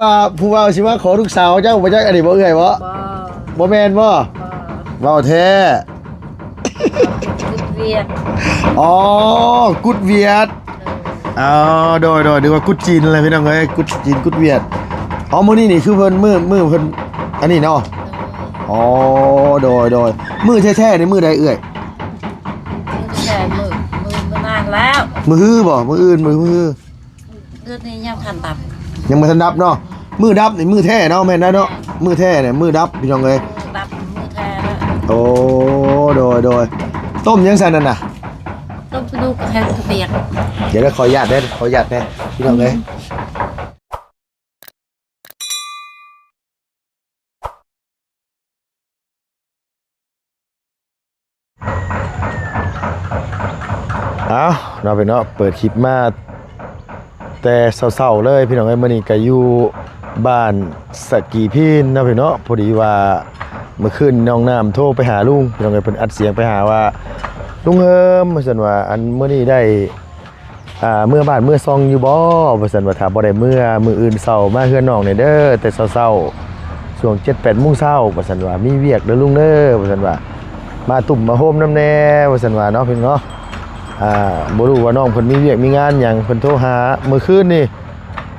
ວ່າຜູ້ບ່າວຊິມາຂໍລູກສາວເຈົ້າບໍ່ຈັກ ອັນນີ້ບໍ່ເອື້ອຍບໍ່? ບໍ່ ບໍ່ແມ່ນບໍ່? ບໍ່ ເວົ້າແທ້. ກຸດວຽດ ອໍ ກຸດວຽດ ເອີ ອໍ ໂດຍໆ ນຶກວ່າກຸດຈີນແຫຼະພີ່ນ້ອງເອີຍ ກຸດຈີນ ກຸດວຽດ. ອໍ ມື້ນີ້ນີ້ຄືເພິ່ນ ມື້ ມື້ເພິ່ນອັນນີ້ເນາະ. ໂດຍ ອໍ ໂດຍໆ ມື້ແທ້ໆນີ້ມື້ໃດເອື້ອຍ? ມື້ແທ້ ມື້ ມື້ ມື້ນານແລ້ວ ມື້ຮືບໍ່? ມື້ອື່ນ ມື້ຮື ເດືອນນີ້ຍັງທັນດັບ ຍັງບໍ່ທັນດັບເນາະ. ມື້ດັບນີ້ມື້ແທ້ເນາະ ແມ່ນແລ້ວເນາະ ມື້ແທ້ນີ້ມື້ດັບພີ່ນ້ອງເອີຍ ມື້ດັບມື້ແທ້. ໂອ້ ໂດຍໆ ຕົ້ມຫຍັງຊັ້ນນັ້ນນະ? ຕົ້ມກະດູກເຫັດກະປຽກ. ດຽວ ຂໍອະນຸຍາດເດີ ຂໍອະນຸຍາດແດ່ພີ່ນ້ອງເອີຍ. ເອົາເນາະ ພີ່ນ້ອງເນາະ ເປີດຄລິບມາແຕ່ເຊົ້າໆເລີຍພີ່ນ້ອງເອີຍ. ມື້ນີ້ກະຢູ່ບ້ານສະກີພີນເນາະພີ່ນ້ອງເນາະ. ພໍດີວ່າມື້ຄືນນ້ອງນ້ຳໂທໄປຫາລຸງພີ່ນ້ອງເອີຍ ເພິ່ນອັດສຽງໄປຫາວ່າ ລຸງເຮີມ ວ່າຊັ້ນວ່າ ອັນມື້ນີ້ໄດ້ ອ່າ ເມືອບ້ານເມືອຊ່ອງຢູ່ບໍ່ ວ່າຊັ້ນວ່າ ຖ້າບໍ່ໄດ້ເມືອ ມື້ອື່ນເຊົ້າມາເຮືອນນ້ອງແດ່ເດີ ແຕ່ເຊົ້າໆ ຊ່ວງເຈັດແປດໂມງເຊົ້າ ວ່າຊັ້ນວ່າ ມີວຽກເດີລຸງເດີ ວ່າຊັ້ນວ່າ ມາຕຸ້ມມາໂຮມນຳແດ່ ວ່າຊັ້ນວ່າເນາະ ພີ່ນ້ອງເນາະ. ອ່າ ບໍ່ຮູ້ວ່ານ້ອງເພິ່ນມີວຽກມີງານຫຍັງ ເພິ່ນໂທຫາມື້ຄືນນີ້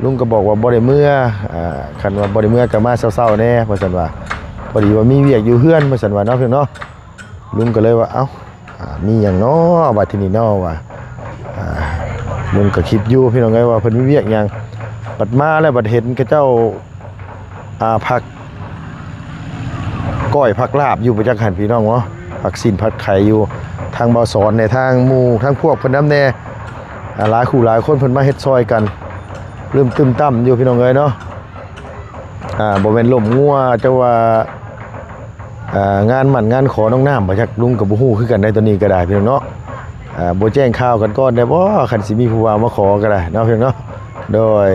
ລຸງກໍບອກວ່າບໍ່ໄດ້ເມືອ ອ່າ ຄັນວ່າບໍ່ໄດ້ເມືອກໍມາເຊົ້າໆແດ່ ວ່າຊັ້ນວ່າ ພໍດີວ່າມີວຽກຢູ່ເຮືອນ ວ່າຊັ້ນວ່າເນາະ ພີ່ນ້ອງເນາະ. ລຸງກໍເລີຍວ່າ ເອົ້າ ອ່າ ມີຫຍັງນໍບາດທີນີ້ນໍວ່າ ອ່າ ລຸງກໍຄິດຢູ່ພີ່ນ້ອງເອີຍວ່າເພິ່ນມີວຽກຫຍັງ ບັດມາແລ້ວບັດເຫັນເຂົາເຈົ້າ ອ່າ ພັກກ້ອຍພັກລາບຢູ່ບໍ່ຈັກຫັ້ນພີ່ນ້ອງເນາະ ພັກຊີ້ນພັກໄຂ່ຢູ່ ທາງບ່າວສອນແດ່ ທາງໝູ່ທາງພວກເພິ່ນນຳແດ່ ອ່າ ຫຼາຍຄູ່ຫຼາຍຄົນເພິ່ນມາເຮັດຊ່ອຍກັນ ລຶ້ມຕຶ້ມຕັ້ມຢູ່ພີ່ນ້ອງເອີຍເນາະ. ອ່າ ບໍ່ແມ່ນລົ້ມງົວ ເຈົ້າວ່າ ອ່າ ງານໝັ້ນງານຂໍນ້ອງນ້ຳບໍ່ຈັກ ລຸງກໍບໍ່ຮູ້ຄືກັນໃດ໋ ໂຕນີ້ກໍໄດ້ພີ່ນ້ອງເນາະ. ອ່າ ບໍ່ແຈ້ງຂ່າວກັນກ່ອນໄດ້ບໍ່ ຄັນຊິມີຜູ້ບ່າວມາຂໍກໍໄດ້ເນາະ ພີ່ນ້ອງເນາະ. ໂດຍ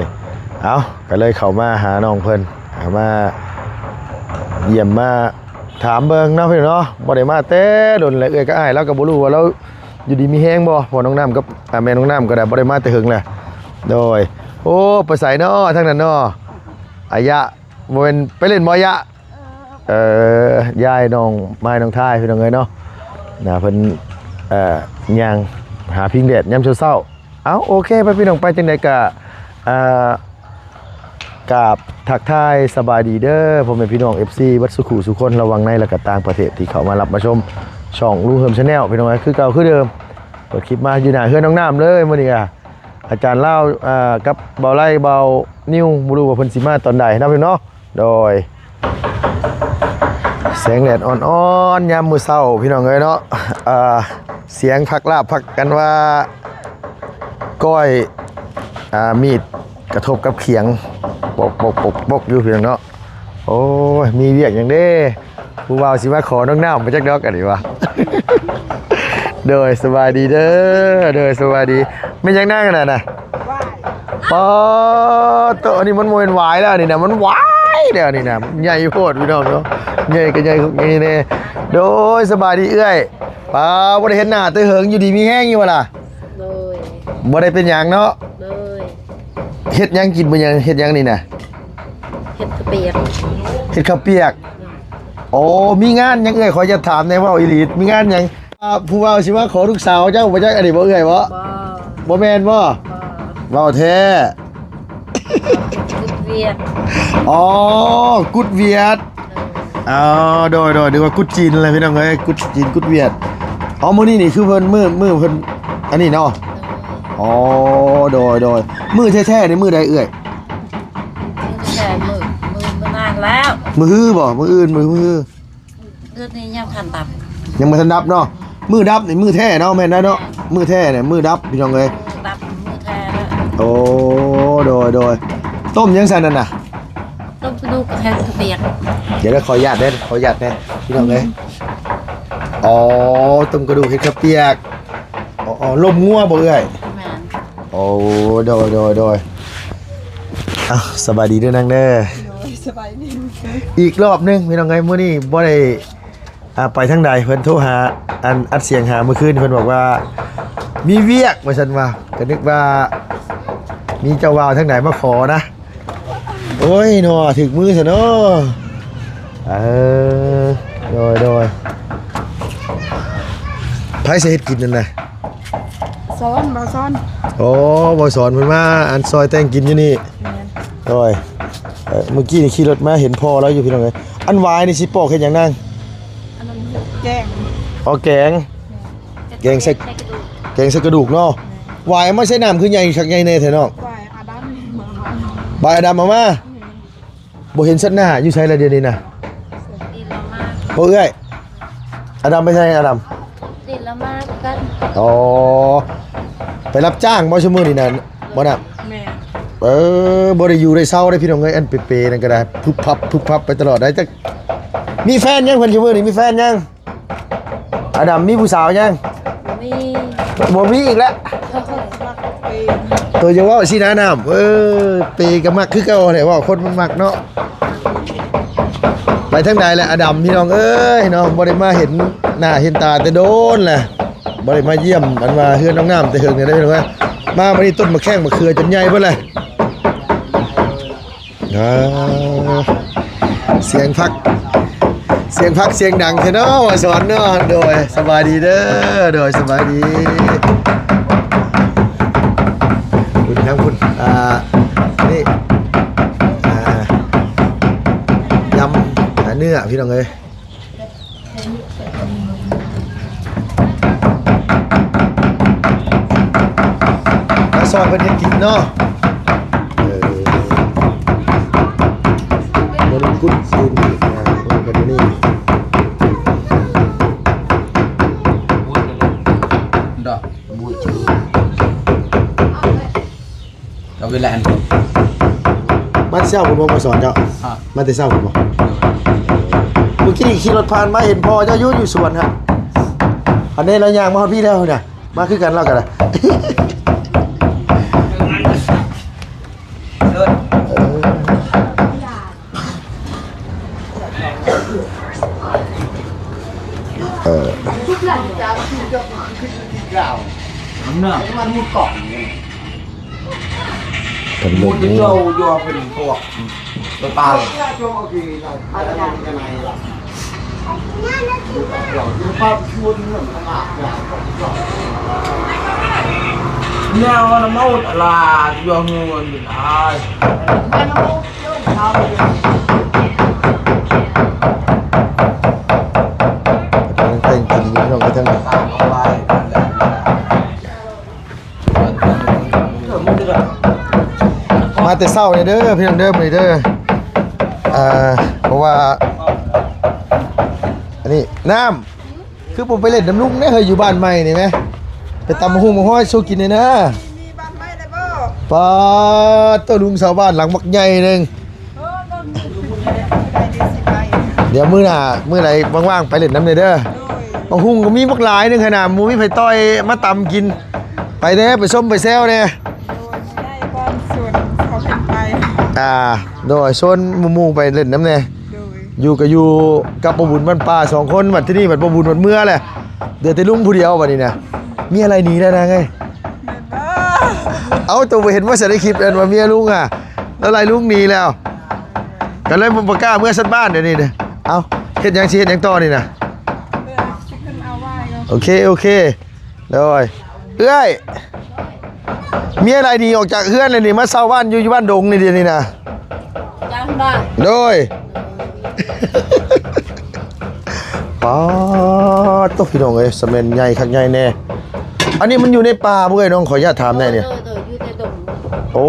ເອົ້າ ກໍເລີຍເຂົ້າມາຫານ້ອງເພິ່ນ ອ່າ ມາຢ້ຽມມາຖາມເບິ່ງເນາະ ພີ່ນ້ອງເນາະ. ບໍ່ໄດ້ມາແຕ່ດົນແລ້ວ ເອື້ອຍກັບອ້າຍລາວກໍບໍ່ຮູ້ວ່າລາວຢູ່ດີມີແຮງບໍ່ ເພາະນ້ອງນ້ຳກັບ ອ່າ ແມ່ນ້ອງນ້ຳກໍໄດ້ບໍ່ໄດ້ມາແຕ່ເຫິງແລ້ວ. ໂດຍ ໂອ້ ໄປໃສເນາະ ທາງນັ້ນເນາະ ອາຍະ ບໍ່ແມ່ນໄປຫຼິ້ນບໍ່ ອາຍະ? ເອີ ຍາຍນ້ອງມາຍນ້ອງທາຍ ພີ່ນ້ອງເອີຍເນາະ ນະ ເພິ່ນ ເອີ ຍ່າງຫາພິງແດດຍາມເຊົ້າໆ. ເອົ້າ ໂອເຄ ໄປພີ່ນ້ອງ ໄປຈັ່ງໃດກະ ອ່າ ກາບທັກທາຍສະບາຍດີເດີ ພໍ່ແມ່ພີ່ນ້ອງ ເອັຟຊີ ເບິດສູ່ຄູ່ສູ່ຄົນ ລະຫວ່າງໃນ ແລະກະຕ່າງປະເທດ ທີ່ເຂົ້າມາຮັບມາຊົມຊ່ອງລຸງເຮີມ Channel ພີ່ນ້ອງເອີຍ ຄືເກົ່າຄືເດີມ. ເປີດຄລິບມາຢູ່ໜ້າເຮືອນນ້ອງນ້ຳເລີຍມື້ນີ້ກະ ອາຈານລາວ ອ່າ ກັບບ່າວໄລ ບ່າວນິວ ບໍ່ຮູ້ວ່າເພິ່ນຊິມາຕອນໃດເນາະ ພີ່ນ້ອງເນາະ. ໂດຍ ແສງແດດອ່ອນໆ ຍາມມື້ເຊົ້າ ພີ່ນ້ອງເອີຍເນາະ ອ່າ ສຽງຜັກລາບຜັກກັນວ່າ ກ້ອຍ ອ່າ ມີດກະທົບກັບຂຽງ ປົກໆໆໆ ຢູ່ ພີ່ນ້ອງເນາະ. ໂອ້ຍ ມີວຽກຫຍັງເດ້ ຜູ້ບ່າວຊິມາຂໍນ້ອງນ້ຳບໍ່ຈັກດອກ ອັນນີ້ວ່າ. ໂດຍ ສະບາຍດີເດີ ໂດຍ ສະບາຍດີ. ແມ່ນຫຍັງນາງອັນນັ້ນນະ? ປາດໂຕ ອັນນີ້ມັນບໍ່ແມ່ນຫວາຍແລ້ວ ອັນນີ້ນະ ມັນຫວາຍແລ້ວ ອັນນີ້ນະ ໃຫຍ່ໂພດ ພີ່ນ້ອງເນາະ ໃຫຍ່ກໍໃຫຍ່ ໃຫຍ່ແດ່. ໂດຍ ສະບາຍດີເອື້ອຍ ປາ ບໍ່ໄດ້ເຫັນໜ້າແຕ່ເຫິງ ຢູ່ດີມີແຮງຢູ່ບໍ່ລະ? ໂດຍ ບໍ່ໄດ້ເປັນຫຍັງເນາະ. ໂດຍ ເຮັດຫຍັງກິນມື້ຫຍັງ ເຮັດຫຍັງນີ້ນະ? ເຮັດເຂົ້າປຽກ ເຮັດເຂົ້າປຽກ. ໂອ້ ມີງານຫຍັງເອື້ອຍ ຂໍຢາກຖາມແດ່ ເວົ້າອີ່ຫຼີ ມີງານຫຍັງ? ອ່າ ຜູ້ບ່າວຊິມາຂໍລູກສາວເຈົ້າບໍ່ຈັກ ອັນນີ້ບໍ່ເອື້ອຍບໍ່? ບໍ່ ບໍ່ແມ່ນບໍ່? ບໍ່ ເວົ້າແທ້ ກຸດວຽດ ອໍ ກຸດວຽດ. ອໍ ໂດຍໆ ນຶກວ່າກຸດຈີນແຫຼະພີ່ນ້ອງເອີຍ ກຸດຈີນ ກຸດຫວຽດ. ອໍ ມື້ນີ້ນີ້ຄືເພິ່ນ ມື້ ມື້ເພິ່ນອັນນີ້ເນາະ. ອໍ ໂດຍໆ ມື້ແທ້ໆນີ້ມື້ໃດເອື້ອຍ? ມື້ແທ້ ມື້ ມື້ ມື້ນານແລ້ວ ມື້ຮືບໍ່? ມື້ອື່ນ ມື້ ມື້ຮື ເດືອນນີ້ຍັງທັນດັບ ຍັງບໍ່ທັນດັບເນາະ. ມື້ດັບນີ້ມື້ແທ້ເນາະ ແມ່ນແລ້ວເນາະ ມື້ແທ້ນີ້ມື້ດັບ ພີ່ນ້ອງເອີຍ ມື້ດັບມື້ແທ້. ໂອ້ ໂດຍໆ ຕົ້ມຫຍັງຊັ້ນນັ້ນນະ? ຕົ້ມກະດູກເຫັດເຂົ້າປຽກ. ດຽວ ຂໍອະນຸຍາດເດີ ຂໍອະນຸຍາດແດ່ ພີ່ນ້ອງເອີຍ. ອໍ ຕົ້ມກະດູກເຫັດເຂົ້າປຽກ. ອໍ ອໍ ລົ້ມງົວບໍ່ເອື້ອຍ? ແມ່ນ. ໂອ້ ໂດຍໆໆ ເອົ້າ ສະບາຍດີເດີນາງເດີ. ໂດຍ ສະບາຍດີ. ອີກລອບໜຶ່ງ ພີ່ນ້ອງເອີຍ ມື້ນີ້ບໍ່ໄດ້ ອ່າ ໄປທາງໃດ ເພິ່ນໂທຫາ ອັນ ອັດສຽງຫາມື້ຄືນ ເພິ່ນບອກວ່າມີວຽກ ວ່າຊັ້ນວ່າ ກໍນຶກວ່າມີເຈົ້າບ່າວທາງໃດມາຂໍນະ. ໂອ້ຍເນາະ ຖືກມືຊະເນາະ. ເອີ ໂດຍ ໂດຍ. ໃຜຊິເຮັດກິນນັ້ນນະ? ສອນ ບ່າວສອນ. ໂອ້ ບ່າວສອນເພິ່ນມາ ອັນ ຊ່ອຍແຕ່ງກິນຢູ່ນີ້. ແມ່ນ. ໂດຍ. ເອີ ມື້ກີ້ນີ້ຂີ່ລົດມາເຫັນພໍ່ລາວຢູ່ ພີ່ນ້ອງເອີຍ. ອັນຫວາຍນີ້ຊິປອກເຮັດຫຍັງນາງ? ອັນນັ້ນແກງ. ອໍ ແກງ. ແມ່ນ. ແກງໃສ່ ແກງໃສ່ກະດູກ ແກງໃສ່ກະດູກເນາະ. ແມ່ນ. ຫວາຍເອົາມາໃສ່ນ້ຳຄືໃຫຍ່ຄັກໃຫຍ່ແນ່ແທ້ນ້ອງ? ຫວາຍອາດຳ. ຫວາຍອາດຳເອົາມາ? ແມ່ນ. ບໍ່ເຫັນຊັດໜ້າ ຢູ່ໃສລະດຽວນີ້ນະ? ດິນລາວມາ. ໂອ້ ເອື້ອຍ ອາດຳໄປໃສ? ອາດຳ ດິນລາວມາຄືກັນ. ອໍ ໄປຮັບຈ້າງບໍ່ຊຸມື້ນີ້ນະ? ບໍ່ນະ? ແມ່ນ. ເອີ ບໍ່ໄດ້ຢູ່ໄດ້ເຊົາເດ້ພີ່ນ້ອງເອີຍ. ອັນເປໆນັ້ນກໍໄດ້ ພຶບພັບ ພຶບພັບໄປຕະຫຼອດໄດ໋. ຈັກມີແຟນຍັງເພິ່ນຊຸມື້ນີ້? ມີແຟນຍັງ? ອາດຳມີຜູ້ສາວຍັງ? ບໍ່ມີ. ບໍ່ມີອີກແລ້ວ. ໂຕຢ່າເວົ້າຊີ້ນະນ້ຳ. ເອີ ເປກໍມັກຄືເກົ່າແຫຼະ ເວົ້າຄົນມັນມັກເນາະ. ໄປທາງໃດແຫຼະອາດຳ ພີ່ນ້ອງເອີຍເນາະ? ບໍ່ໄດ້ມາເຫັນໜ້າເຫັນຕາແຕ່ດົນແຫຼະ. ບໍ່ໄດ້ມາຢ້ຽມ ອັນວ່າເຮືອນນ້ອງນ້ຳແຕ່ເຫິງນີ້ເດ້ ພີ່ນ້ອງເອີຍ. ມາບັດນີ້ຕົ້ນໝາກແຂ້ງໝາກເຂືອຈົນໃຫຍ່ເບິດແຫຼະ. ອ່າ ສຽງພັກ ສຽງພັກສຽງດັງແທ້ເນາະ ວ່າສອນເນາະ. ໂດຍ ສະບາຍດີເດີ. ໂດຍ ສະບາຍດີ. ຄຸນທາງຄຸນ ອ່າ ນີ້ ອ່າ ຍຳ ອ່າ ເນື້ອ ພີ່ນ້ອງເອີຍ. ມາຊ່ອຍເພິ່ນເຮັດກິນເນາະ. ເອີ ບໍ່ໄດ້ກຸດກິນອີກນະ ເບິ່ງກັນຢູ່ນີ້. ດອກ ກະເວລາອັນ ມາແຊວບໍ່ມາສອນເຈົ້າ? ຮະ ມາແຕ່ເຊົ້າບໍ່? ມື້ກີ້ຂີ່ລົດຜ່ານມາເຫັນພໍ່ເຈົ້າຢູ່ ຢູ່ສວນຫັ້ນ. ອັນນີ້ລາວຍ່າງມາຮອດພີ້ແລ້ວນະ. ມາຄືກັນລາວກໍໄດ້. ເອີ ເອີ ເອີ ເພິ່ນເບິ່ງໝູ ເຈົ້າຢູ່ເປັນພວກປາ ແນວນຳເອົາຕະຫຼາດຢູ່ເຮືອນຢູ່ຫຼາຍ ກຳລັງແຕ່ງກິນຢູ່ ພີ່ນ້ອງ ໄປທາງນັ້ນ. ມາແຕ່ເຊົ້ານີ້ເດີ ພີ່ນ້ອງເດີ ມື້ນີ້ເດີ. ອ່າ ເພາະວ່າ ອັນນີ້ ນ້ຳ ຄືບໍ່ໄປຫຼິ້ນນຳລຸງແດ່ເຮີ້ຍ ຢູ່ບ້ານໃໝ່ນີ້ແມະ ໄປຕຳບັກຫຸ່ງບັກຫອຍສູ່ກິນແດ່ນາ. ມີ ມີບ້ານໃໝ່ແລ້ວບໍ່? ປາດໂຕ ລຸງຊາວບ້ານຫຼັງບັກໃຫຍ່ໜຶ່ງ. ດຽວມື້ໜ້າ ມື້ໃດວ່າງໆ ໄປຫຼິ້ນນຳແດ່ເດີ. ໂດຍ. ບັກຫຸ່ງກໍມີບັກຫຼາຍໜຶ່ງຫັ້ນນະ ບໍ່ມີໃຜຕ່ອຍ ມາຕຳກິນ. ໄປແດ່ ໄປຊົມໄປແຊວແດ່. ໂດຍ. ໄດ້ກ່ອນສວນເຂົາຂຶ້ນໄປ. ອ່າ ໂດຍ. ຊວນໝູ່ໆ ໄປຫຼິ້ນນຳແດ່. ໂດຍ. ຢູ່ກໍຢູ່ກັບປ້າບຸນບ້ານປ່າສອງຄົນ ບັດທີນີ້ບັດປ້າບຸນບັດເມືອແຫຼະ ເຫຼືອແຕ່ລຸງຜູ້ດຽວບັດນີ້ນະ. ເມຍໄລ່ໜີແລ້ວນາງເອີຍ. ແມ່ນບໍ່? ເອົ້າ ໂຕບໍ່ເຫັນວ່າໃສ່ໃນຄລິບ ອັນວ່າເມຍລຸງອະ ລາວໄລ່ລຸງໜີແລ້ວ ກໍເລີຍບໍ່ ບໍ່ກ້າເມືອສັດບ້ານດຽວນີ້. ເອົ້າ ເຮັດຫຍັງ ຊິເຮັດຫຍັງຕໍ່ນີ້ນະ? ເອີ ຊິຂຶ້ນເອົາຫວາຍກ່ອນ. ໂອເຄ ໂອເຄ. ໂດຍ. ເອື້ອຍ ເມຍໄລ່ໜີອອກຈາກເຮືອນແລ້ວນີ້ ມາເຊົ່າບ້ານຢູ່ ຢູ່ບ້ານດົງນີ້ດຽວນີ້ນະ. ຈຳບໍ່? ໂດຍ. ປາດໂທ້ ພີ່ນ້ອງເອີຍ ສະແມ່ນໃຫຍ່ຄັກໃຫຍ່ແນ່. ອັນນີ້ມັນຢູ່ໃນປ່າບໍ່ເອີຍ ນ້ອງ ຂໍອະນຸຍາດຖາມແດ່ນີ້? ໂດຍ ໂດຍ ຢູ່ແຕ່ດົງ. ໂອ້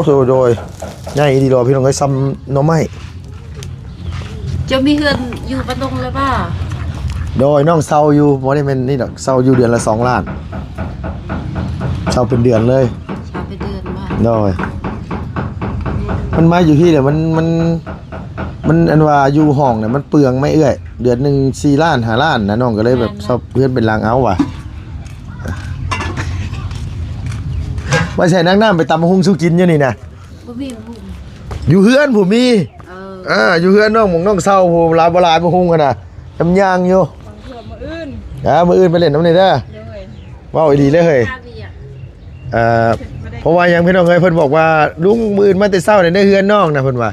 ໂດຍ ໂດຍ. ໃຫຍ່ອີ່ຫຼີດອກ ພີ່ນ້ອງເອີຍ ສ່ຳໜໍ່ໄມ້. ເຈົ້າມີເຮືອນຢູ່ບ້ານດົງແລ້ວບໍ່? ໂດຍ ນ້ອງເຊົ່າຢູ່ ບໍ່ໄດ້ແມ່ນນີ້ດອກ ເຊົ່າຢູ່ເດືອນລະສອງລ້ານ ເຊົ່າເປັນເດືອນເລີຍ. ເຊົ່າເປັນເດືອນບໍ່? ໂດຍ. ມັນມາຢູ່ພີ້ແຫຼະ ມັນ ມັນ ມັນ ອັນວ່າຢູ່ຫ້ອງນະ ມັນເປືອງໄໝເອື້ອຍ ເດືອນໜຶ່ງສີ່ລ້ານຫ້າລ້ານນະ ນ້ອງກໍເລີຍແບບ ແມ່ນ ເຊົ່າເຮືອນເປັນຫຼັງເອົາວ່າ. ວ່າຊິໃຫ້ນາງນ້ຳໄປຕຳບັກຫຸ່ງສູ່ກິນຢູ່ນີ້ນະ. ບໍ່ມີບັກຫຸ່ງ. ຢູ່ເຮືອນຜູ້ມີ. ເອີ ເອີ ຢູ່ເຮືອນນ້ອງໝົງນ້ອງເຊົ່າຜູ້ຫຼາຍບໍ່ຫຼາຍບັກຫຸ່ງຫັ້ນນະ ຍາມຍ່າງຢູ່. ບາງເທື່ອມື້ອື່ນ. ອ່າ ມື້ອື່ນໄປຫຼິ້ນນຳນີ້ເດີ. ໂດຍ. ເວົ້າອີ່ຫຼີເລີຍເຮີ້ຍ. ເອີ ເພາະວ່າຫຍັງພີ່ນ້ອງເອີຍ ເພິ່ນບອກວ່າລຸງມື້ອື່ນມາແຕ່ເຊົ້າໃນເຮືອນນ້ອງນະ ເພິ່ນວ່າ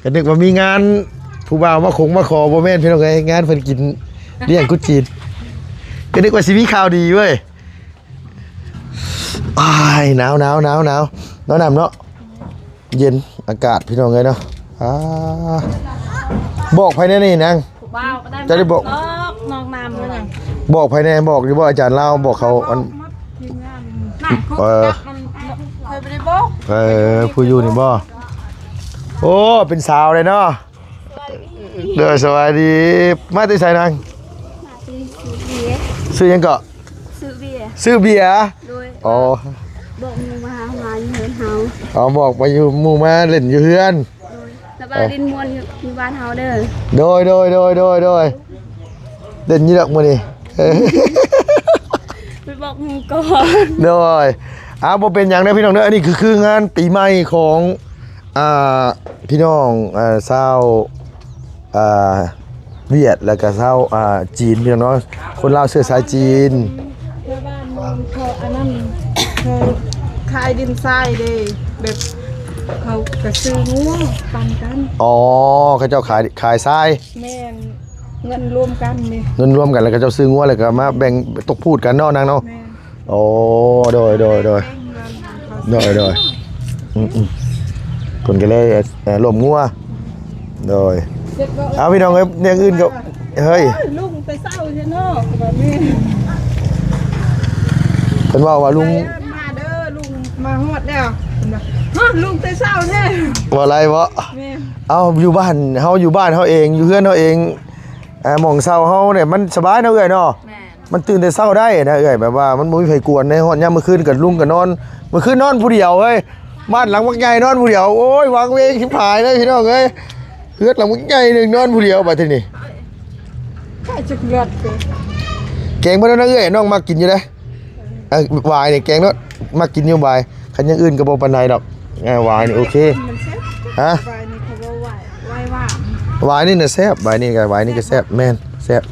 ກໍນຶກວ່າມີງານຜູ້ບ່າວມາຄົງມາຂໍ ບໍ່ແມ່ນພີ່ນ້ອງເອີຍ ງານເພິ່ນກິນລ້ຽງກຸດຈີນ ກໍນຶກວ່າຊິມີຂ່າວດີເວີຍ. ອ້າຍ ໜາວໆໆໆ ເນາະ ນ້ຳເນາະ ເຢັນອາກາດພີ່ນ້ອງເອີຍເນາະ. ອ່າ ບອກໃຜແດ່ນີ້ນາງ? ເຈົ້າໄດ້ບອກ ນອກນ້ຳ ບອກໃຜແດ່? ບອກຢູ່ບໍ່ ອາຈານລາວ ບອກເຂົາອັນ ເອີ ເອີ ຜູ້ຢູ່ນີ້ບໍ່? ໂອ້ ເປັນສາວເດ້ເນາະ. ໂດຍ ສະບາຍດີ ມາແຕ່ໃສນາງ? ຊື້ຫຍັງເກາະ? ຊື້ເບຍ ຊື້ເບຍ. ໂດຍ ອໍ ບອກໝູ່ມາຫາ ມາຢູ່ເຮືອນເຮົາ. ອໍ ບອກໄປຢູ່ ໝູ່ມາຫຼິ້ນຢູ່ເຮືອນ. ໂດຍ ລະວ່າຫຼິ້ນມ່ວນຢູ່ ຢູ່ບ້ານເຮົາເດີ. ໂດຍ ໂດຍ ໂດຍ ໂດຍ ໂດຍ ຫຼິ້ນຢູ່ດອກມື້ນີ້ ໄປບອກໝູ່ກ່ອນ. ໂດຍ ອ້າວ ບໍ່ເປັນຫຍັງເດີພີ່ນ້ອງເດີ ອັນນີ້ຄື ຄືງານປີໃໝ່ຂອງ ອ່າ ພີ່ນ້ອງ ອ່າ ຊາວ ອ່າ ຫວຽດ ແລ້ວກະຊາວ ອ່າ ຈີນ ພີ່ນ້ອງເນາະ ຄົນລາວເຊື້ອສາຍຈີນ. ແຖວບ້ານເຂົາອັນນັ້ນ ເຂົາຂາຍດິນຊາຍເດ້ ແບບເຂົາກະຊື້ງົວປັນກັນ. ອໍ ເຂົາເຈົ້າຂາຍ ຂາຍຊາຍ. ແມ່ນ ເງິນລວມກັນເດ້ ເງິນລວມກັນ ແລ້ວເຂົາເຈົ້າຊື້ງົວ ແລ້ວກະມາແບ່ງຕົກພູດກັນເນາະນາງເນາະ. ແມ່ນ ໂອ້ ໂດຍ ໂດຍ ໂດຍ ໂດຍ ໂດຍ ອືມໆ ເພິ່ນກໍເລີຍ ເອີ ລົມງົວ ໂດຍ. ເອົາ ພີ່ນ້ອງເອີຍ ຢ່າງອື່ນກໍ ເຮີ້ຍ ລຸງແຕ່ເຊົ້າແທ້ເນາະ ແບບນີ້ ເພິ່ນເວົ້າວ່າລຸງ ມາເດີ ລຸງມາຮອດແລ້ວ ເພິ່ນວ່າ ຮະ ລຸງແຕ່ເຊົ້າແທ້ ເວົ້າໄລ່ບໍ່? ແມ່ນ ເອົ້າ ຢູ່ບ້ານເຮົາ ຢູ່ບ້ານເຮົາເອງ ຢູ່ເຮືອນເຮົາເອງ ອ່າ ໝ່ອງເຊົາເຮົານີ້ມັນສະບາຍເນາະເອື້ອຍເນາະ. ແມ່ນ ມັນຕື່ນແຕ່ເຊົ້າໄດ້ນະເອື້ອຍ ແບບວ່າມັນບໍ່ມີໃຜກວນໃນຮອດຍາມມື້ຄືນ ກໍລຸງກໍນອນ ມື້ຄືນນອນຜູ້ດຽວເຮີ້ຍ ບ້ານຫຼັງບັກໃຫຍ່ນອນຜູ້ດຽວ. ໂອ້ຍ ວາງເວງຊິບຫາຍເລີຍພີ່ນ້ອງເອີຍ ເຮືອນຫຼັງບັກໃຫຍ່ໜຶ່ງນອນຜູ້ດຽວ ບັດທີນີ້ ໃກ້ຈະເກືອບເດ້. ແກງບໍ່ໄດ້ນະເອື້ອຍ ນ້ອງມັກກິນຢູ່ເດ້. ເອີ ຫວາຍນີ້ແກງໂລດ ມັກກິນຢູ່ຫວາຍ ຄັນຢ່າງອື່ນກໍບໍ່ປານໃດດອກ. ເອີ ຫວາຍນີ້ໂອເຄ. ມັນແຊບ ຮະ? ຫວາຍນີ້ເຂົາເວົ້າຫວາຍ ຫວາຍຫວານ ຫວາຍນີ້ນະແຊບ ຫວາຍນີ້ກໍ ຫວາຍນີ້ກໍແຊບ ແມ່ນ ແຊບ.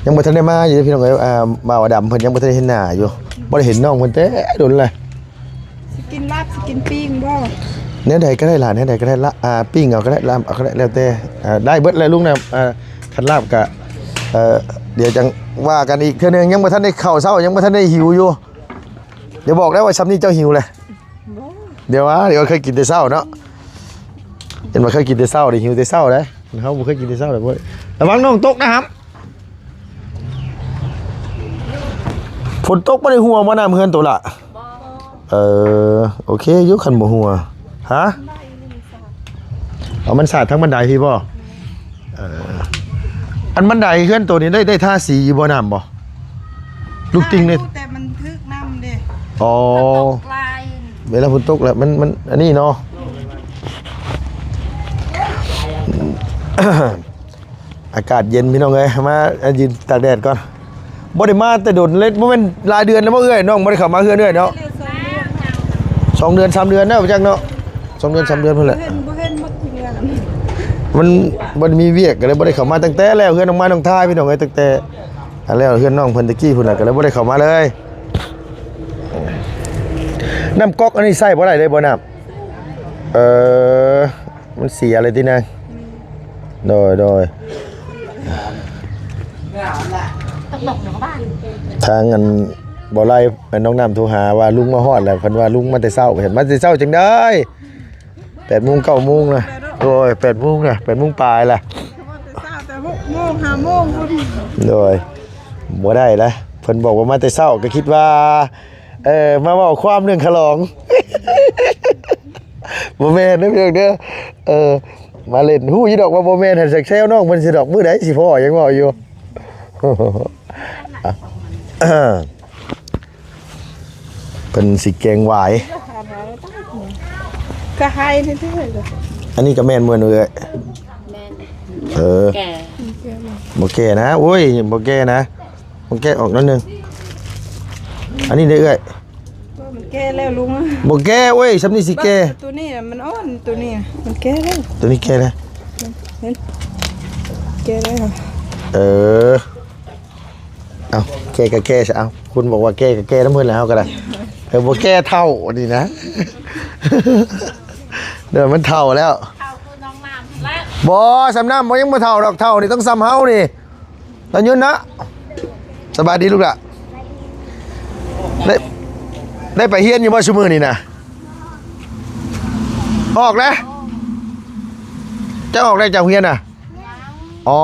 ຍັງບໍ່ທັນໄດ້ມາຢູ່ພີ່ນ້ອງເອີຍ ອ່າ ບ່າວອາດຳເພິ່ນຍັງບໍ່ທັນໄດ້ເຫັນໜ້າຢູ່ ບໍ່ໄດ້ເຫັນນ້ອງເພິ່ນແຕ່ດົນແລ້ວ. ຊິກິນລາບ ຊິກິນປີ້ງບໍ່? ແນວໃດກໍໄດ້ຫຼານ ແນວໃດກໍໄດ້ລະ ອ່າ ປີ້ງເອົາກໍໄດ້ ລາບເອົາກໍໄດ້ ແລ້ວແຕ່ ອ່າ ໄດ້ເບິດແຫຼະລຸງນະ. ອ່າ ຄັນລາບກະ ເອີ ດຽວຈັ່ງວ່າກັນອີກເທື່ອໜຶ່ງ ຍັງບໍ່ທັນໄດ້ເຂົ້າເຊົ້າ ຍັງບໍ່ທັນໄດ້ຫິວຢູ່. ດຽວບອກໄດ້ວ່າຊ່ຳນີ້ເຈົ້າຫິວແຫຼະ. ບໍ່ ດຽວວ່າ ດຽວເຄີຍກິນແຕ່ເຊົ້າເນາະ ເຫັນວ່າເຄີຍກິນແຕ່ເຊົ້າເດ້ ຫິວແຕ່ເຊົ້າເດ້. ເຮົາບໍ່ເຄີຍກິນແຕ່ເຊົ້າເດ້. ລະວັງນ້ອງຕົກນະຫຳ ຝົນຕົກບໍ່ໄດ້ຮົ່ວບໍ່ນ້ຳເຮືອນໂຕລະ? ບໍ່ ເອີ ໂອເຄຢູ່ ຄັນບໍ່ຮົ່ວ. ຮະ? ເອົາ ມັນສາດທາງບັນໄດພີ້ບໍ່? ເອີ ອັນບັນໄດເຮືອນໂຕນີ້ໄດ້ ໄດ້ທາສີຢູ່ບໍ່ ນ້ຳບໍ່? ລູກຕິ່ງນີ້ ແຕ່ມັນຖືກນ້ຳເດ້. ອໍ ເວລາຝົນຕົກຫຼາຍ ເວລາຝົນຕົກແລ້ວມັນ ມັນອັນນີ້ເນາະ. ອາກາດເຢັນພີ່ນ້ອງເອີຍ ມາ ອາ ຢືນຕາກແດດກ່ອນ. ບໍ່ໄດ້ມາແຕ່ດົນເລີຍ ບໍ່ແມ່ນຫຼາຍເດືອນແລ້ວບໍ່ເອື້ອຍ ນ້ອງບໍ່ໄດ້ເຂົ້າມາເຮືອນເອື້ອຍເນາະ. ສອງເດືອນ ສາມເດືອນແລ້ວຈັກເນາະ ສອງເດືອນ ສາມເດືອນພຸ້ນແຫຼະ. ບໍ່ເຫັນ ບໍ່ເຫັນໝົດເຮືອນ ມັນບໍ່ໄດ້ມີວຽກ ກໍເລີຍບໍ່ໄດ້ເຂົ້າມາ. ຕັ້ງແຕ່ແລ້ວເຮືອນນ້ອງມາ ນ້ອງທາຍ ພີ່ນ້ອງເອີຍ ຕັ້ງແຕ່ອັນແລ້ວເຮືອນນ້ອງເພິ່ນຕະກີ້ພຸ້ນແຫຼະ ກໍເລີຍບໍ່ໄດ້ເຂົ້າມາເລີຍ. ນ້ຳກັອກອັນນີ້ໃຊ້ບໍ່ໄດ້ເລີຍບໍ່ ນ້ຳ? ເອີ ມັນເສຍເລີຍຕິນາງ. ໂດຍ ໂດຍ ທາງອັນບໍ່ໄລ່ ນ້ອງນ້ຳໂທຫາວ່າລຸງມາຮອດແລ້ວ ເພິ່ນວ່າລຸງມາແຕ່ເຊົ້າ. ເຫັນມາແຕ່ເຊົ້າຈັ່ງໃດ ແປດໂມງ ເກົ້າໂມງນະ. ໂດຍ ແປດໂມງນະ ແປດໂມງປາຍລະ. ແຕ່ຫົກໂມງ ຫ້າໂມງພຸ້ນ. ໂດຍ ບໍ່ໄດ້ລະ ເພິ່ນບອກວ່າມາແຕ່ເຊົ້າ ກໍຄິດວ່າ ເອີ ມາເວົ້າຄວາມເລື່ອງຂະຫຼອງ. ບໍ່ແມ່ນເດີພີ່ນ້ອງເດີ ເອີ ມາຫຼິ້ນ. ຮູ້ຢູ່ດອກວ່າບໍ່ແມ່ນ ຫັ້ນແຊວນ້ອງເພິ່ນຊິດອກ ມື້ໃດຊິພໍ້ຍັງເວົ້າຢູ່. ເພິ່ນຊິແກງຫວາຍ ກະໄຮນີ້ເດີ. ອັນນີ້ກະແມ່ນໝົດເລີຍ. ແມ່ນ ເອີ ແກ່ ບໍ່ແກ່ນະ ໂອ້ຍ ບໍ່ແກ່ນະ. ມັນແກະອອກໜ້ອຍໜຶ່ງ. ອັນນີ້ເດ້ເອື້ອຍ ມັນແກ່ແລ້ວລຸງ. ບໍ່ແກ່ເວີຍ ຊ່ຳນີ້ຊິແກ່. ໂຕນີ້ນະມັນອ່ອນ ໂຕນີ້ນະມັນແກ່ແລ້ວ. ໂຕນີ້ແກ່ແລ້ວ ເຫັນ ແກ່ແລ້ວ. ເອີ ເອົ້າ ແກ່ກໍແກ່ຊະ. ເອົ້າ ຄຸນບອກວ່າແກ່ກໍແກ່ນຳເພິ່ນແຫຼະ ເຮົາກໍໄດ້. ເອີ ບໍ່ແກ່ເຖົ້ານີ້ນະ ເດີ ມັນເຖົ້າແລ້ວ ເຖົ້າຄືນ້ອງນ້ຳແລ້ວ ບໍ່ ສ່ຳນ້ຳບໍ່ ຍັງບໍ່ເຖົ້າດອກ ເຖົ້ານີ້ຕ້ອງສ່ຳເຮົານີ້ ຕາຍຍົນນະ ສະບາຍດີລູກຫຼ້າ ໄດ້ ໄດ້ໄປຮຽນຢູ່ບໍ່ຊຸມື້ນີ້ນະ? ອອກແລ້ວ? ເຈົ້າອອກແລ້ວຈາກໂຮງຮຽນນະ? ອໍ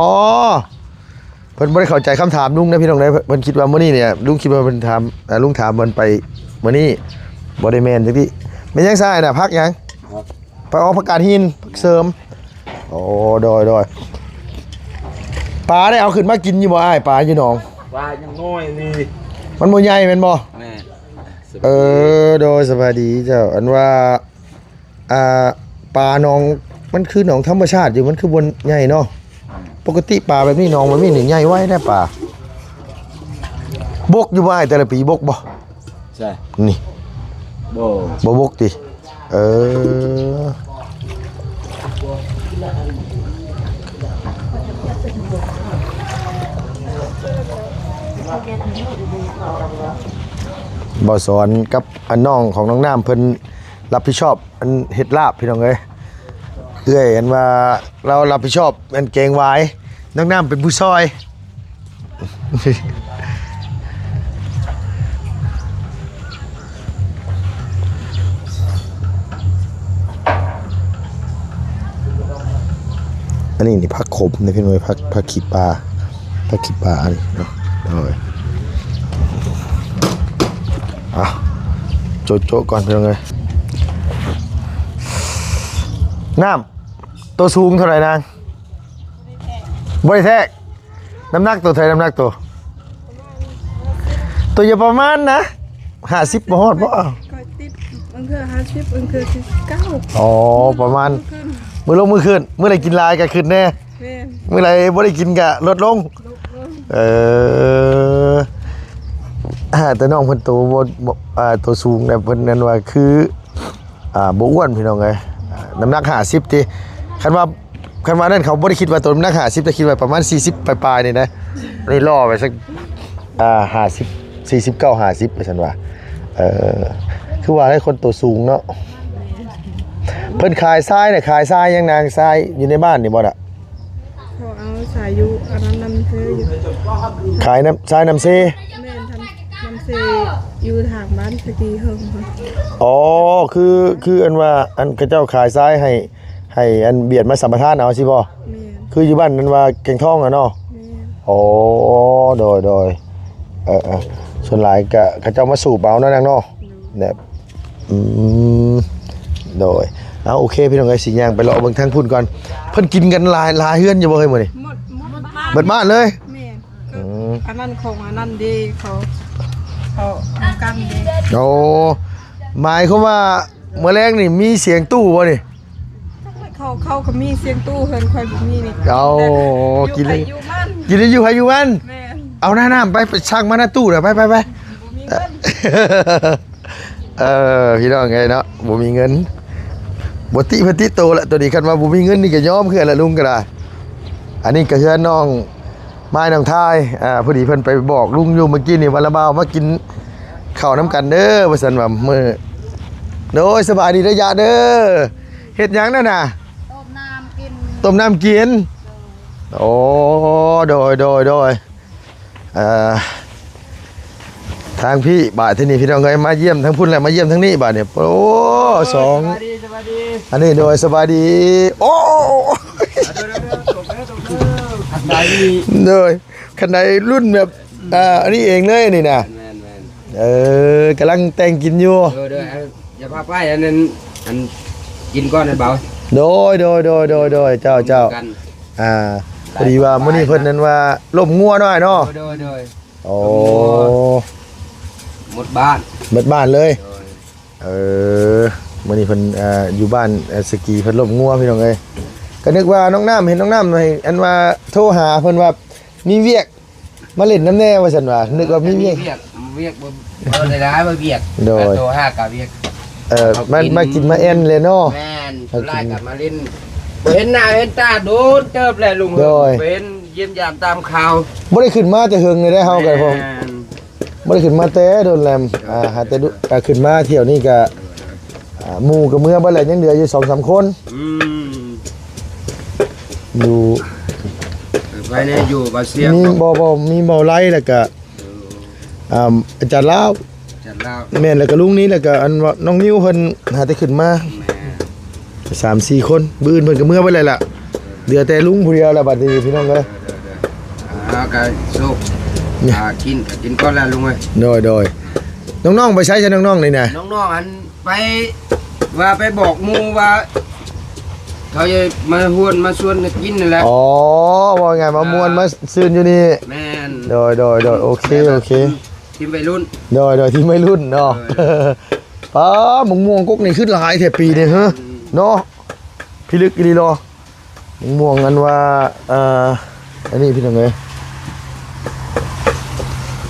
ເພິ່ນບໍ່ໄດ້ເຂົ້າໃຈຄຳຖາມລຸງນະພີ່ນ້ອງເອີຍ ເພິ່ນຄິດວ່າມື້ນີ້ນີ້ ລຸງຄິດວ່າເພິ່ນຖາມ ເອີ ລຸງຖາມເພິ່ນໄປມື້ນີ້ ບໍ່ໄດ້ແມ່ນຈັກທີ ແມ່ນຫຍັງຊາຍນະ ຜັກຫຍັງ? ຜັກ ໄປອອກຜັກກາດຫີນ ຜັກເສີມ ໂອ້ ໂດຍ ໂດຍ ປາໄດ້ເອົາຂຶ້ນມາກິນຢູ່ບໍ່ອ້າຍ ປາຢູ່ໜອງ? ປາຍັງນ້ອຍນີ້ ມັນບໍ່ໃຫຍ່ແມ່ນບໍ່? ແມ່ນ ເອີ ໂດຍ ສະບາຍດີເຈົ້າ ອັນວ່າ ອ່າ ປາໜອງ ມັນຄືໜອງທຳມະຊາດຢູ່ ມັນຄືບໍ່ໃຫຍ່ເນາະ ປົກກະຕິປາແບບນີ້ ໜອງແບບນີ້ນີ້ໃຫຍ່ໄວເດ້ປາ ບົກຢູ່ບໍ່ອ້າຍ ແຕ່ລະປີບົກບໍ່? ໃຊ່ ນີ້ ບໍ່ ບໍ່ບົກຕິ ເອີ ບ່າວສອນກັບອັນນ້ອງຂອງນ້ອງນ້ຳເພິ່ນ ຮັບຜິດຊອບອັນເຮັດລາບພີ່ນ້ອງເອີຍ ເອື້ອຍອັນວ່າລາວຮັບຜິດຊອບອັນແກງຫວາຍ ນ້ອງນ້ຳເປັນຜູ້ຊ່ອຍ ອັນນີ້ນີ້ຜັກຂົມເດ້ພີ່ນ້ອງເອີຍ ຜັກ ຜັກຂີ້ປາ ຜັກຂີ້ປາອັນນີ້ເນາະ ໂດຍ ອ່ະ ໂຈະໆກ່ອນພີ່ນ້ອງເອີຍ ນ້ຳ ໂຕສູງເທົ່າໃດນາງ? ບໍ່ໄດ້ແທກ ນ້ຳໜັກໂຕເທົ່າໃດ ນ້ຳໜັກໂຕ? ໂຕຢ່າປະມານນະ ຫ້າສິບບໍ່ຮອດບໍ່? ຂ້ອຍຕິດ ບາງເທື່ອຫ້າສິບ ບາງເທື່ອສີ່ສິບເກົ້າ ອໍ ປະມານ ມື້ລົງມື້ຂຶ້ນ ມື້ໃດກິນຫຼາຍກໍຂຶ້ນແດ່ ແມ່ນ ມື້ໃດບໍ່ໄດ້ກິນກໍລົດລົງ ລົດລົງ ເອີ ອ່າ ແຕ່ນ້ອງເພິ່ນໂຕບໍ່ ບໍ່ ອ່າ ໂຕສູງນະ ເພິ່ນນັ້ນວ່າຄື ອ່າ ບໍ່ອ້ວນພີ່ນ້ອງເອີຍ ອ່າ ນ້ຳໜັກຫ້າສິບຕິ ຄັນວ່າ ຄັນວ່ານັ້ນເຂົາບໍ່ໄດ້ຄິດວ່າໂຕນ້ຳໜັກຫ້າສິບ ແຕ່ຄິດວ່າປະມານສີ່ສິບປາຍໆນີ້ນະ ນີ້ລໍໄວ້ສັກ ອ່າ ຫ້າສິບ ສີ່ສິບເກົ້າ ຫ້າສິບ ວ່າຊັ້ນວ່າ ເອີ ຄືວ່າໃຫ້ຄົນໂຕສູງເນາະ ເພິ່ນຂາຍຊາຍນະ ຂາຍຊາຍຫຍັງນາງ ຊາຍຢູ່ໃນບ້ານນີ້ບໍ່ນະ? ເຂົາເອົາຊາຍຢູ່ອັນນັ້ນນຳເທີຢູ່ ຂາຍນຳ ຊາຍນຳເຊ ແມ່ນ ນຳ ນຳເຊຢູ່ທາງບ້ານສະກີເຫິງພຸ້ນ ອໍ ຄື ຄືອັນວ່າ ອັນເຂົາເຈົ້າຂາຍຊາຍໃຫ້ ໃຫ້ອັນບຽດມາສຳປະທານເອົາຊີ້ບໍ່? ແມ່ນ ຄືຢູ່ບ້ານນັ້ນວ່າແກງທອງຫັ້ນເນາະ ແມ່ນ ໂອ້ ໂດຍ ໂດຍ ເອີ ເອີ ສ່ວນຫຼາຍກະເຂົາເຈົ້າມາສູບເອົາເນາະນາງເນາະ ໂດຍ ແບບ ອືມ ໂດຍ ເອົາ ໂອເຄ ພີ່ນ້ອງເອີຍ ຊິຍ່າງໄປເລາະເບິ່ງທາງພຸ້ນກ່ອນ ເພິ່ນກິນກັນຫຼາຍ ຫຼາຍເຮືອນຢູ່ບໍ່ເຮີ້ຍມື້ນີ້? ໝົດ ໝົດບ້ານ ໝົດບ້ານເລີຍ ແມ່ນ ອືມ ອັນນັ້ນຂອງອັນນັ້ນເດ້ ເຂົາ ເຂົານຳກັນເດ້ ໂອ້ ໝາຍຄວາມວ່າ ມື້ແລງນີ້ມີສຽງຕູ້ບໍ່ນີ້? ເຂົາ ເຂົາກໍມີສຽງຕູ້ ເຮືອນຂ້ອຍບໍ່ມີນີ້ ເອົາ ຢູ່ ກິນ ໃຜຢູ່ມັນ ກິນຢູ່ໃຜຢູ່ມັນ ແມ່ນ ເອົາໜ້ານ້ຳໄປ ໄປສັ່ງມາໜ້າຕູ້ນະ ໄປ ໄປ ໄປ ບໍ່ມີເງິນ ເອີ ພີ່ນ້ອງເອີຍເນາະ ບໍ່ມີເງິນ ບໍ່ຕິເພິ່ນຕິໂຕລະ ໂຕນີ້ຄັນວ່າບໍ່ມີເງິນນີ້ກໍຍອມຄືກັນລະ ລຸງກໍໄດ້ ອັນນີ້ກໍເຮືອນນ້ອງ ມານ້ອງທາຍ ອ່າ ພໍດີເພິ່ນໄປບອກລຸງຢູ່ເມື່ອກີ້ນີ້ວ່າ ລະບ່າວມາກິນເຂົ້ານຳກັນເດີ ວ່າຊັ້ນວ່າ ມື້ ໂດຍ ສະບາຍດີເດີຍະເດີ ເຮັດຫຍັງນັ້ນນະ? ຕົ້ມນ້ຳກິນ ຕົ້ມນ້ຳກິນ ໂອ້ ໂດຍ ໂດຍ ໂດຍ ເອີ ທາງພີ້ ບາດທີນີ້ພີ່ນ້ອງເອີຍ ມາຢ້ຽມທາງພຸ້ນແລ້ວ ມາຢ້ຽມທາງນີ້ບາດນີ້ ໂອ້ ສອງ ສະບາຍດີ ສະບາຍດີ ອັນນີ້ ໂດຍ ສະບາຍດີ ໂອ້ ເດີ ເດີ ເດີ ເດີ ສະບາຍດີ ໂດຍ ຄັນໃດລຸ້ນແບບ ອ່າ ອັນນີ້ເອງເລີຍນີ້ນະ ແມ່ນໆ ເອີ ກຳລັງແຕ່ງກິນຢູ່ ເອີ ເດີ ເອົາ ຢ່າພາໄປ ອັນນັ້ນ ອັນ ກິນກ່ອນ ອັນເບົາ ໂດຍ ໂດຍ ໂດຍ ໂດຍ ໂດຍ ເຈົ້າ ເຈົ້າ ກັນ ອ່າ ພໍດີວ່າມື້ນີ້ເພິ່ນນັ້ນວ່າລົ້ມງົວໜ້ອຍເນາະ ໂດຍ ໂດຍ ໂດຍ ໂອ້ ໝົດບ້ານ ໝົດບ້ານເລີຍ ໂດຍ ເອີ ມື້ນີ້ເພິ່ນ ອ່າ ຢູ່ບ້ານ ອ່າ ສະກີ ເພິ່ນລົ້ມງົວ ພີ່ນ້ອງເອີຍ ກໍນຶກວ່ານ້ອງນ້ຳ ເຫັນນ້ອງນ້ຳໃຫ້ ອັນວ່າໂທຫາເພິ່ນວ່າມີວຽກ ມາຫຼິ້ນນຳແດ່ວ່າຊັ້ນວ່າ ນຶກວ່າມີວຽກ ວຽກ ວຽກບໍ່ ບໍ່ໄດ້ຫຼາຍ ບໍ່ວຽກ ໂດຍ ໂທຫາກໍວຽກ ເອີ ມາ ມາກິນມາແອ່ນແຫຼະເນາະ ແມ່ນ ສ່ວນຫຼາຍກໍມາຫຼິ້ນ ບໍ່ເຫັນໜ້າເຫັນຕາໂດນເຕີບແລ້ວລຸງ ໂດຍ ເຫັນຢ້ຽມຢາມຕາມຂ່າວ ບໍ່ໄດ້ຂຶ້ນມາແຕ່ເຫິງເລີຍເດ້ ເຮົາກໍ ແມ່ນ ບໍ່ໄດ້ຂຶ້ນມາແຕ່ດົນແລ້ວ ອ່າ ຫາແຕ່ດຸ ອ່າ ຂຶ້ນມາທ່ຽວນີ້ກະ ອ່າ ໝູ່ກະເມືອເບິດແລ້ວ ຍັງເຫຼືອຢູ່ສອງສາມຄົນ ອືມ ຢູ່ ໄປແດ່ຢູ່ ບໍ່ເສຍ ມີ ບໍ່ ບໍ່ ມີເບົາໄລ ແລ້ວກະ ອ່າ ອາຈານລາວ ອາຈານລາວ ແມ່ນ ແລ້ວກະລຸງນີ້ ແລ້ວກະອັນວ່ານ້ອງນິວເພິ່ນຫາແຕ່ຂຶ້ນມາ ແມ່ນ ສາມສີ່ຄົນ ມື້ອື່ນເພິ່ນກະເມືອເບິດແລ້ວລະ ເຫຼືອແຕ່ລຸງຜູ້ດຽວລະບັດນີ້ພີ່ນ້ອງເອີຍ ເອີ ເອີ ເອີ ອ່າ ກະໂຊກ ນີ້ ອ່າ ກິນ ກະກິນກ່ອນລະລຸງເອີຍ ໂດຍ ໂດຍ ນ້ອງໆໄປໃສຊະ ນ້ອງໆນີ້ນະ ນ້ອງໆ ອັນ ໄປ ວ່າໄປບອກໝູ່ວ່າ ເຂົາຈະມາຮວນມາຊວນກັນກິນນັ້ນແຫຼະ ອໍ ເວົ້າງ່າຍມາມ່ວນ ອ່າ ມາຊື່ນຢູ່ນີ້ ແມ່ນ ໂດຍ ໂດຍ ໂດຍ ໂອເຄ ໂອເຄ ທີມໄວລຸ້ນ ໂດຍ ໂດຍ ທີມໄວລຸ້ນເນາະ ເອີ ປ້າ ໝາກມ່ວງກົກນີ້ຄືຫຼາຍແທ້ປີນີ້ເຮີ ອືມ ເນາະ ພິລຶກອີ່ຫຼີເນາະ ໝາກມ່ວງອັນວ່າ ເອີ ອັນນີ້ພີ່ນ້ອງເອີຍ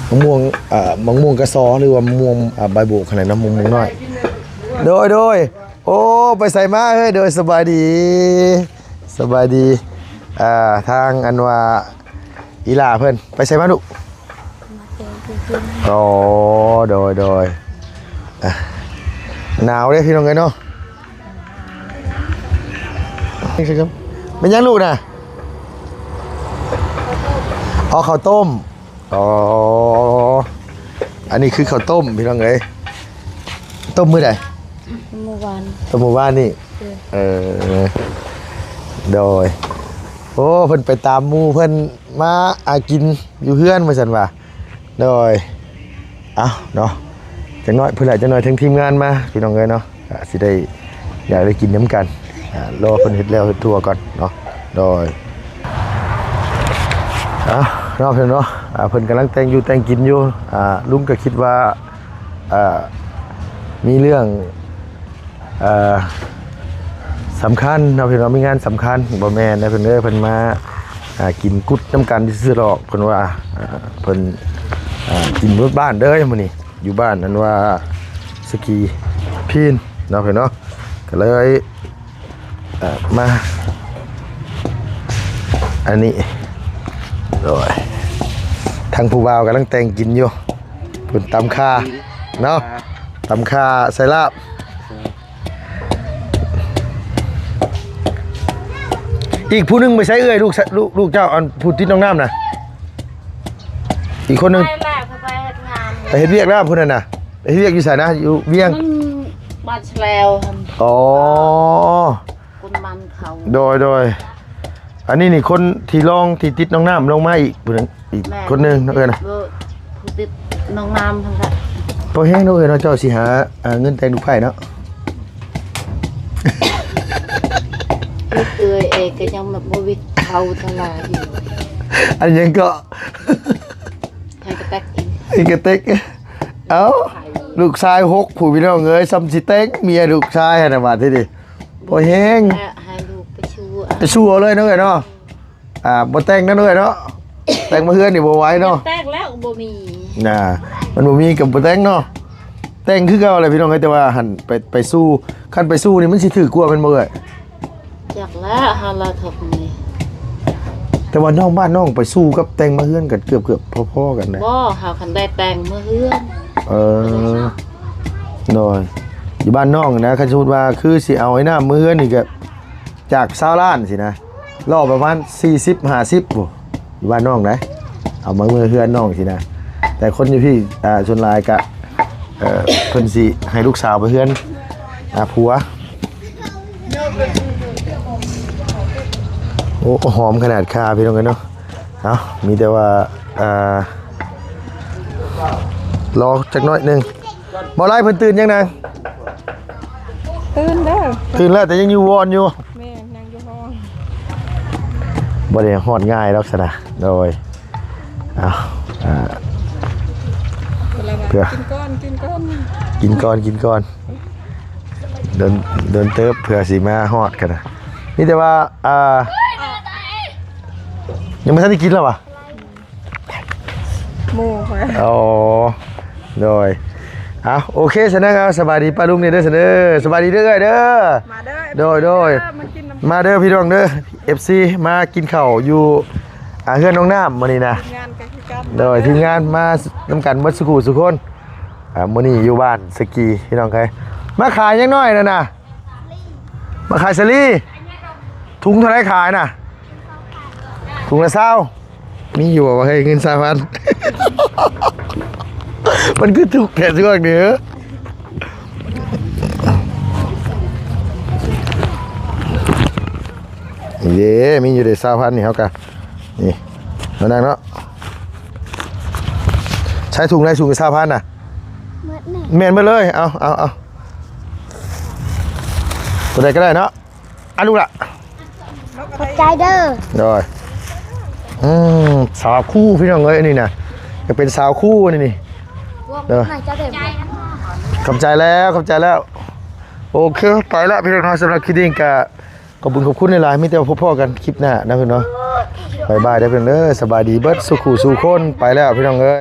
ໝາກມ່ວງ ອ່າ ໝາກມ່ວງກະຊໍ ຫຼືວ່າໝາກມ່ວງ ອ່າ ໃບໂບກຫັ້ນແຫຼະເນາະ ໝາກມ່ວງນ້ອຍ ໂດຍ ໂດຍ ໂອ້ ໄປໃສມາເຮີຍ ໂດຍ ສະບາຍດີ ສະບາຍດີ ອ່າ ທາງອັນວ່າ ອີ່ຫຼ້າເພິ່ນ ໄປໃສມາລູກ? ມາແກງກິນ ອໍ ໂດຍ ໂດຍ ອ່ະ ໜາວເດ້ພີ່ນ້ອງເອີຍເນາະ ແມ່ນຫຍັງລູກນະ? ອໍ ເຂົ້າຕົ້ມ ອໍ ອັນນີ້ຄືເຂົ້າຕົ້ມພີ່ນ້ອງເອີຍ ຕົ້ມມື້ໃດ? ມື້ວານ ຕົ້ມມື້ວານນີ້ ເອີ ເອີ ໂດຍ ໂອ້ ເພິ່ນໄປຕາມໝູ່ເພິ່ນມາ ອ່າ ກິນຢູ່ເຮືອນວ່າຊັ້ນວ່າ ໂດຍ ເອົ້າເນາະ ຈັກໜ້ອຍພຸ້ນແຫຼະ ຈັກໜ້ອຍເຖິງທີມງານມາ ພີ່ນ້ອງເອີຍເນາະ ກະຊິໄດ້ ຢາກໄດ້ກິນນຳກັນ ອ່າ ລໍເພິ່ນເຮັດແລ້ວເຮັດທົ່ວກ່ອນເນາະ ໂດຍ ເອົ້າເນາະ ເພິ່ນເນາະ ອ່າ ເພິ່ນກຳລັງແຕ່ງຢູ່ແຕ່ງກິນຢູ່ ອ່າ ລຸງກະຄິດວ່າ ອ່າ ມີເລື່ອງ ອ່າ ສຳຄັນເນາະ ພີ່ນ້ອງ ມີງານສຳຄັນ ບໍ່ແມ່ນເດີເພິ່ນເດີ ເພິ່ນມາ ອ່າ ກິນກຸດນຳກັນຊື່ໆດອກ ເພິ່ນວ່າ ອ່າ ເພິ່ນ ອ່າ ກິນເບິດບ້ານເດີມື້ນີ້ ຢູ່ບ້ານນັ້ນວ່າ ສະກີພີນເນາະ ພີ່ນ້ອງ ກະເລີຍ ອ່າ ມາ ອັນນີ້ ໂດຍ ທາງຜູ້ບ່າວກຳລັງແຕ່ງກິນຢູ່ ເພິ່ນຕຳຂ່າເນາະ ຕຳຂ່າໃສ່ລາບ ອີກຜູ້ໜຶ່ງໄປໃສເອື້ອຍ ລູກ ລູກ ລູກເຈົ້າ ອັນຜູ້ຕິດນ້ອງນ້ຳນະ ອີກຄົນໜຶ່ງ ໄປແລ້ວ ເຂົາໄປເຮັດງານ ໄປເຮັດວຽກແລ້ວຜູ້ນັ້ນນະ ໄປເຮັດວຽກຢູ່ໃສນະ ຢູ່ວຽງ ມັນບ້ານສະແລວຫັ້ນ ອໍ ຄົນມັນເຂົາ ໂດຍ ໂດຍ ອັນນີ້ນີ້ຄົນທີ່ລອງທີ່ຕິດນ້ອງນ້ຳລົງມາອີກຜູ້ໜຶ່ງ ອີກ ແມ່ນ ຄົນໜຶ່ງເນາະເອື້ອຍນະ ເອີ ຜູ້ຕິດນ້ອງນ້ຳຫັ້ນລະ ພໍແຮງເນາະເອື້ອຍເນາະ ເຈົ້າຊິຫາ ອ່າ ເງິນແຕ່ງລູກໃພ້ເນາະ ເອື້ອຍເອງກະຍັງບໍ່ມີເຂົ້າເທົ່າໃດຢູ່ ອັນຫຍັງເກາະ ໃຫ້ກະແຕັກອີກ ໃຫ້ກະແຕັກ ເອົ້າ ລູກຊາຍຫົກຜູ້ພີ່ນ້ອງເອີຍ ສ່ຳຊິແຕ່ງເມຍລູກຊາຍຫັ້ນນະ ບາດທີນີ້ ພໍແຮງ ແລະໃຫ້ລູກໄປຊູ ໄປຊູເອົາເລີຍເນາະເອື້ອຍເນາະ ອ່າ ບໍ່ແຕ່ງນຳເອື້ອຍເນາະ ແຕ່ງມາເຮືອນນີ້ບໍ່ໄຫວເນາະ ແຕ່ງແລ້ວບໍ່ມີ ນະ ມັນບໍ່ມີກະບໍ່ແຕ່ງເນາະ ແຕ່ງຄືເກົ່າແຫຼະພີ່ນ້ອງເອີຍ ແຕ່ວ່າຫັ້ນໄປ ໄປຊູ ຄັນໄປຊູນີ້ມັນຊິຖືກກວ່າແມ່ນບໍ່ເອື້ອຍ? ຈັກແລ້ວ ເຮົາລະເຖິກນີ້ ແຕ່ວ່ານ້ອງບ້ານນ້ອງໄປຊູກັບແຕ່ງມາເຮືອນກະເກືອບໆພໍໆກັນນະ ບໍ່ ເຮົາຄັນໄດ້ແຕ່ງມາເຮືອນ ເອີ ໂດຍ ຢູ່ບ້ານນ້ອງນະ ຄັນສົມມຸດວ່າຄືຊິເອົາໄອ້ນ້ຳມາເຮືອນນີ້ກະ ຈາກຊາວລ້ານຊີ້ນະ ລໍປະມານສີ່ສິບຫ້າສິບພຸ້ນ ຢູ່ບ້ານນ້ອງໃດ ເອົາມາເມືອເຮືອນນ້ອງຊີ້ນະ ແຕ່ຄົນຢູ່ພີ້ ອ່າ ສ່ວນຫຼາຍກະ ເອີ ເພິ່ນຊິໃຫ້ລູກສາວໄປເຮືອນ ອ່າ ຜົວ ໂອ້ ຫອມຂະໜາດຄ່າພີ່ນ້ອງເອີຍເນາະ ເອົ້າ ມີແຕ່ວ່າ ອ່າ ລໍຈັກໜ້ອຍໜຶ່ງ ບໍ່ຫຼາຍເພິ່ນຕື່ນຍັງນາງ? ຕື່ນເດີ ຕື່ນແລ້ວ ແຕ່ຍັງຢູ່ວອນຢູ່ ແມ່ນ ຍັງຢູ່ຫ້ອງ ບໍ່ໄດ້ຮອດງ່າຍດອກຊັ້ນນະ ໂດຍ ເອົາ ອ່າ ເພື່ອ ກິນກ່ອນ ກິນກ່ອນ ກິນກ່ອນ ກິນກ່ອນ ດົນ ດົນເຕີບເພື່ອຊິມາຮອດກັນນະ ມີແຕ່ວ່າ ອ່າ ຍັງບໍ່ທັນໄດ້ກິນລະຫວາ? ໝູ່ຂ້ອຍ ອໍ ໂດຍ ເອົາ ໂອເຄ ຊັ້ນນະ ເອົາ ສະບາຍດີປ້າລຸງນີ້ເດີ ຊັ້ນເດີ ສະບາຍດີເດີເອື້ອຍເດີ ມາເດີ ໂດຍ ໂດຍ ມາກິນນຳ ມາເດີພີ່ນ້ອງເດີ ເອັຟຊີ ມາກິນເຂົ້າຢູ່ ອ່າ ເຮືອນນ້ອງນ້ຳມື້ນີ້ນະ ທີມງານກໍຄືກັນ ໂດຍ ທີມງານມານຳກັນເບິດສູ່ຄູ່ສູ່ຄົນ. ອ່າ ມື້ນີ້ຢູ່ບ້ານສະກີພີ່ນ້ອງເອີຍ. ມາຂາຍຫຍັງນ້ອຍນັ້ນນະ? ມາຂາຍສາລີ. ຖົງເທົ່າໃດຂາຍນະ? ຖົງລະຊາວ. ມີຢູ່ບໍ່ວ່າເຮີ້ຍ ເງິນຊາວພັນ? ມັນຄືຖືກແທ້ຊ່ວງນີ້ເອີ. ນີ້ເດ້ ມີຢູ່ເດ້ ຊາວພັນນີ້ ເຮົາກະ ນີ້ ມານັ່ງເນາະ. ໃຊ້ຖົງໃດ ຖົງຊາວພັນນະ? ໝົດແມ່ນ ແມ່ນເບິດເລີຍ. ເອົາ ເອົາ ເອົາ ຕົວໃດກໍໄດ້ເນາະ. ອ່ະ ລູກລະ ຂອບໃຈເດີ. ໂດຍ ອືມ ສາວຄູພີ່ນ້ອງເອີຍ ອັນນີ້ນະ ຈະເປັນສາວຄູອັນນີ້ນີ້. ໂດຍ ຂອບໃຈແລ້ວ ຂອບໃຈແລ້ວ. ໂອເຄ ໄປລະພີ່ນ້ອງເນາະ. ສຳລັບຄລິບນີ້ກະຂອບບຸນຂອບຄຸນຫຼາຍໆ ມີແຕ່ພົບພໍ້ກັນຄລິບໜ້ານະພີ່ນ້ອງເນາະ. ບາຍບາຍເດີພີ່ນ້ອງເດີ ສະບາຍດີເບິດສູ່ຄູ່ສູ່ຄົນ. ໄປແລ້ວພີ່ນ້ອງເອີຍ.